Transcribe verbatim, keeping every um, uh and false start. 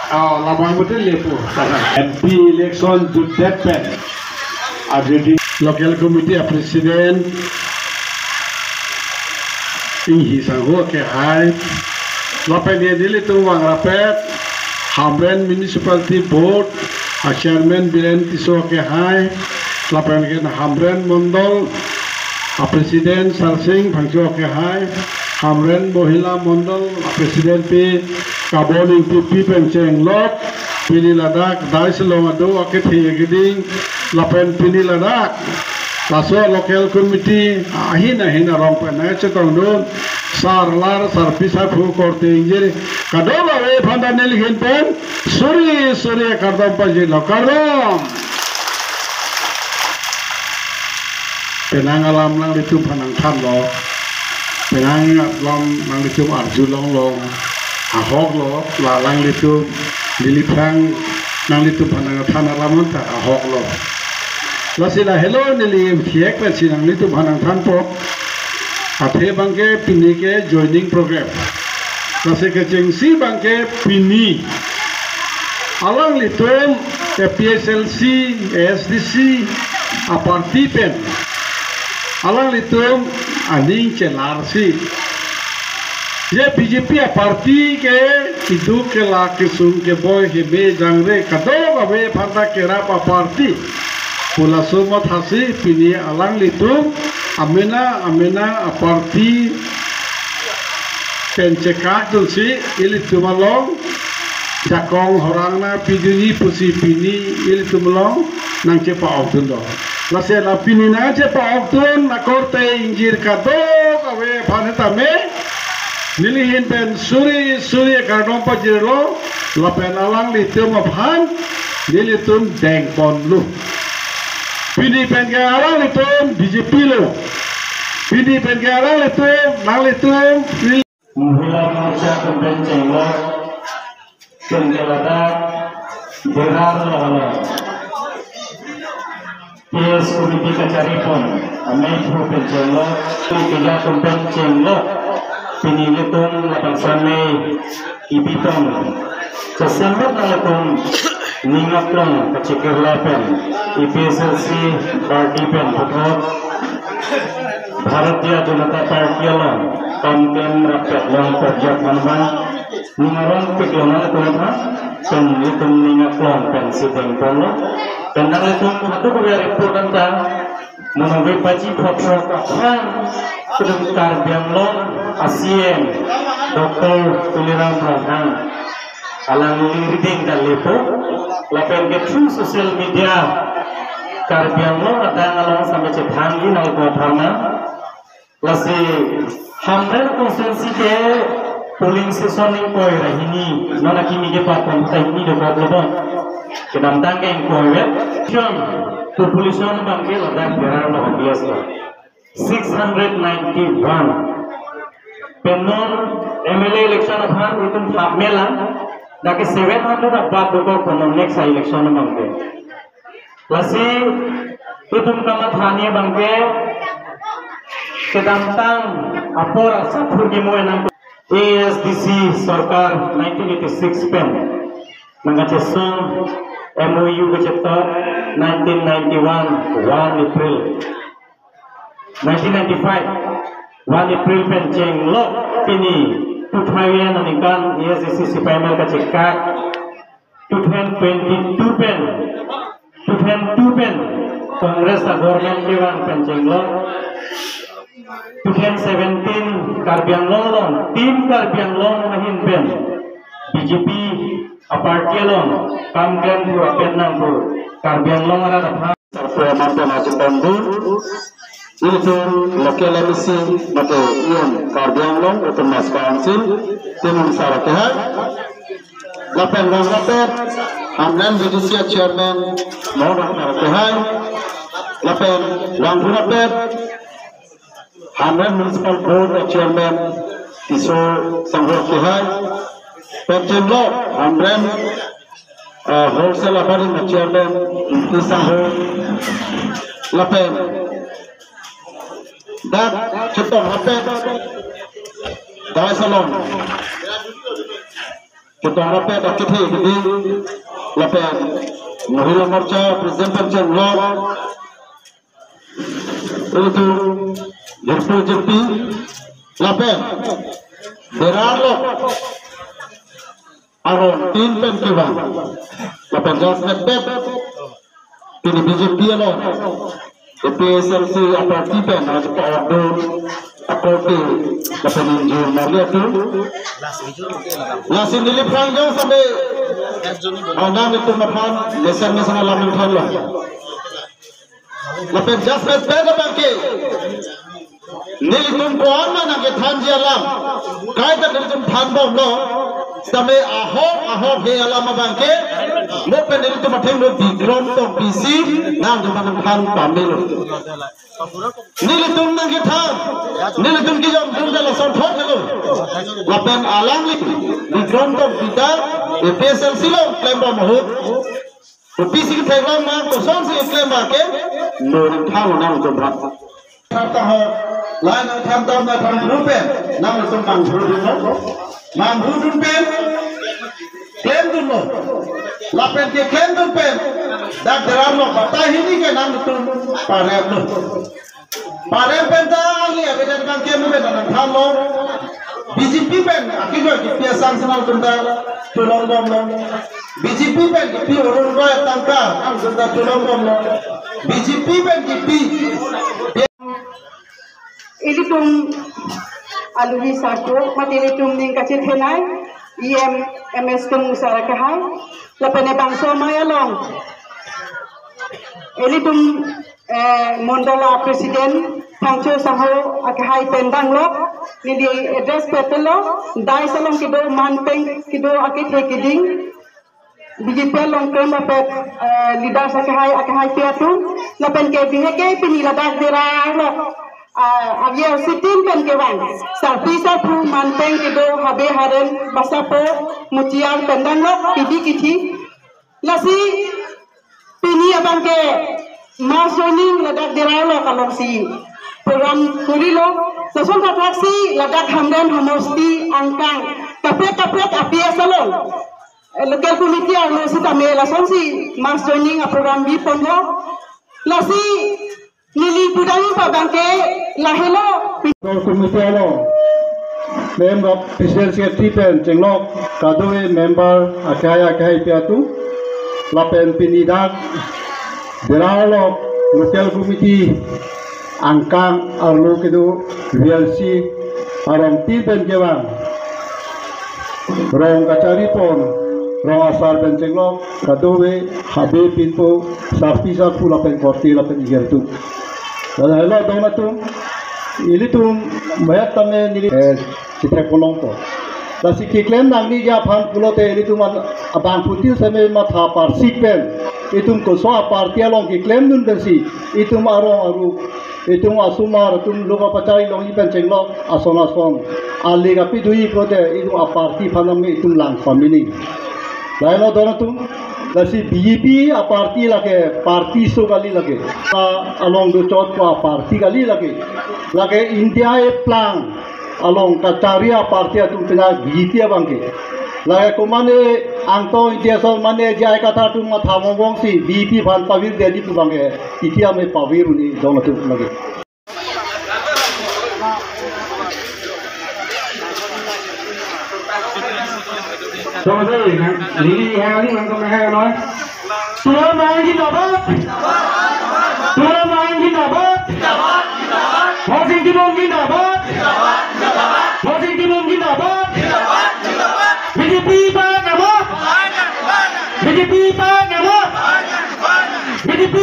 Oh, labang betul lepo. M P election jutdet pen. Ajuti local committee a president Inghi Sangho akehai. Lapen nelitum vangrapet Hamren Municipality Board a chairman Biren Tisso akehai. Lapen ke Hamren Mondol a president Sarsing Phangcho akehai, Hamren Mohila Mondol a president pi Kabon Ingtipi pen chenglok, pini ladak dais along ado akethe akeding, lapen pini ladak laso local committee ahin ahin arong pen nangchetongdun, sarlar sarpi sarpo korte ingjir kadokave aphan ta neli ahin pen suri suri kardom pajirlo, kardom. Penang alam nanglitum aphan nangthanlo. Penang alam nanglitum arjulonglo. Ahoklo, la nanglitum neli aphrang nanglitum aphan nangthan alam anta ahoklo. Lasi lahelo neli thiek pensi nanglitum aphan nangthanpo. Athe abangke pini ke joining program. Lasi kechengsi abangke pini alanglitum A P H L C, A S D C a party pen alanglitum aning chelarsi, je B J P a party ke iduk kelak kesung keboi heme jangre kadokave aphan ta kerap a party pu laso mathasi pini alanglitum amena amena a party pen chekakdunsi ilitum along jakong horang nangpidunji pusi pini ilitum along nangchepa-okdunlo. Lasi la pini nangchepa-okdun akorte ingjir kadokave aphan tame neli ahin pen suri suri kardom pajirlo, lapen alanglitum aphan nelitum dengponlo. Pini pen ke alanglitum B J P lo. Pini pen ke alanglitum, nanglitum Mohila Morcha atum pen chenglok, pen ke ladak Berar lo halo. P S committee kacharipon, amei thu pen chenglok, pini keja atum pen chenglok, pini nelitum labangso amei kebitong chesembat nangtum ning aklong kachikirla pen A P H L C party pen puthot Bharatiya Janata Party along kam klem rapet long project manman ning arongpiklo nangtum aphan pen nelitum ning aklong pensi dengponlo. Pen nanglitum hatu kuvia report anta Monovi paji photo aphan kedam Karbi Anglong a C M Doctor Tuliram Ronghang alangli riding ta lepo lapen ke through social media Karbi Anglong adang along sampai chethan di nang ko thana lasi Hamren constituency ke polling station ingkoi ra hini, non akimi ke pakom ta hini dokok lo bon. Kedamtang ke ingkoi vet. Jon population abangke ladak Berar lo obvious lo. Six hundred ninety-one. Pen non M L A election aphan itum thap melang. Dak ke seven hundred above dokok non next election abangke. Lasi itum kamathani abangke kedamtang apor asap hurgi moe nang A S D C sorkar nineteen eighty-six pen nangkachesong M O U kachetok nineteen ninety-one one April, nineteen ninety-five one April pen chenglok pini two thousand aningkan A S D C sipai mal kachekak two thousand twenty-two pen, two thousand two pen Congress a government kevang pen chenglok, two thousand seventeen Karbi Anglong along, Team Karbi Anglong ahin pen B J P a party along kam klem pu apet nang pu Karbi Anglong arat aphan. Sarpo mantan aji pandu, ilitum local M A C mate E M Karbi Anglong Autonomous Council, Timung Sar akehai. Lapen vangrapet Hamren B D C a chairman Mohan Rangphar akehai. Lapen vangrapet Hamren Municipal Board a chairman Tisso Sangho akehai. Pen chenglok Hamren, eh, Wholesale Abarim a chairman Ingti Sangho. Lapen dak chetong rapet dais along Ketong rapet akethe kedi lapen Mahila Morcha President pen chenglok, itum Jirpo Jirpi lapen Bera Lok arong tin pen kevang lapen just met bet pini B J P along A P H L C aparty pen aja pa-ok do akorte lapen ingjir marli atum. Lasi neliphan jong sampai aunang itum aphan mesen mesen alam ingthanlo. Lapen just met bet abangke nelitum ko-an ma nangkethanji alam kaita nelitum thanbomlo. Sitame ahok ahok he alam abangke mo pen nelitum athengno Bikram Tokbi si nangtum aphan nangthan pamelo. Nelitum nangkethan, nelitum kejongdun ke lason thot helo. Lapen alangli Bikram Tokbi ta A P H L C along klembom ahut, kopisi ketheklong ma, kosonsi keklem ma ke, norin thanlo nangtum aphan. Than ta ho, la nangthan ta nangthan pen, nangtum manghu dunlo. Manghu dun pen klemdunlo. Lapen keklemdun pen dak Bera Lok batai hini ke nangtum paremlo. Parem pen ta ali abedan abangke mo pen nangthanlo. B J P pen akejoi kipi asang si nangtum ta cholongbomlo. B J P pen kipi Orunodoi atangka nangtum ta cholongbomlo. B J P pen kipi ilitum aluhi sarpo, mate ilitum ning kachethenei E M, M S atum sar akehai, lapen bangso amei along ilitum, eh, Mondol a President Phangcho Sangho akehai pen danglok, neli address petelo, dais along kedo, manpeng kedo akethe keding, B J P along klem apet, eh, leaders akehai, akehaipi atum, lapen ke bihek ke pini ladak Bera Lok, ah, aviar sitin pen kevang sarpi sarpo, manpeng kedo, habe haren, basapo, muchiar pen danglok, kidi kithi. Lasi pini abangke mass joining ladak Bera Lok alongsi program kurilo, lason thakthaksi ladak Hamren Hamosti angkang kaprek kaprek A P S along, eh, local committee arlo sitame lasonsi mass joining aprogram biponlo. Lasi neli pudam abangke lahelo. Local committee along member, president, secretary pen chenglok kadokave member akehai akehaipi atum, lapen pini dak Bera Lok local committee angkang arlo kedo V L C arong tin pen kevang, rong kacharipon, rong asar pen chenglok kadokave, habe pinpo, sarpi sarpo lapen korte lapen igel atum. Lahelo don atum, ilitum mayat tame neli, eh, chithek ponlongpo. Lasi keklem nangne aphan pulote ilitum an abangphutin seme matha parsik pen, itum koso aparty along keklemdun pensi itum arong aruk, itum asomar atum, lok apachari longji pen chenglok ason ason, ali kapi dui pulote itum aparty aphan tame itum lang pamini. Lahelo don atum, lasi B J P aparty lake party so kali lake. A along dochotpo aparty kali lake. Lake India eplang along kachari aparty atum pina B J P abangke. Lake komane angtong India so mane J I Kathar atum matha mobong si B J P aphan pavir dei pu abangke, iti ame pavir un-e don atum lake. Tular Mahan zindabad. Tular Mahan zindabad. Horsing Timung zindabad. Horsing Timung zindabad. B J P pa namo. B J P pa namo. B J P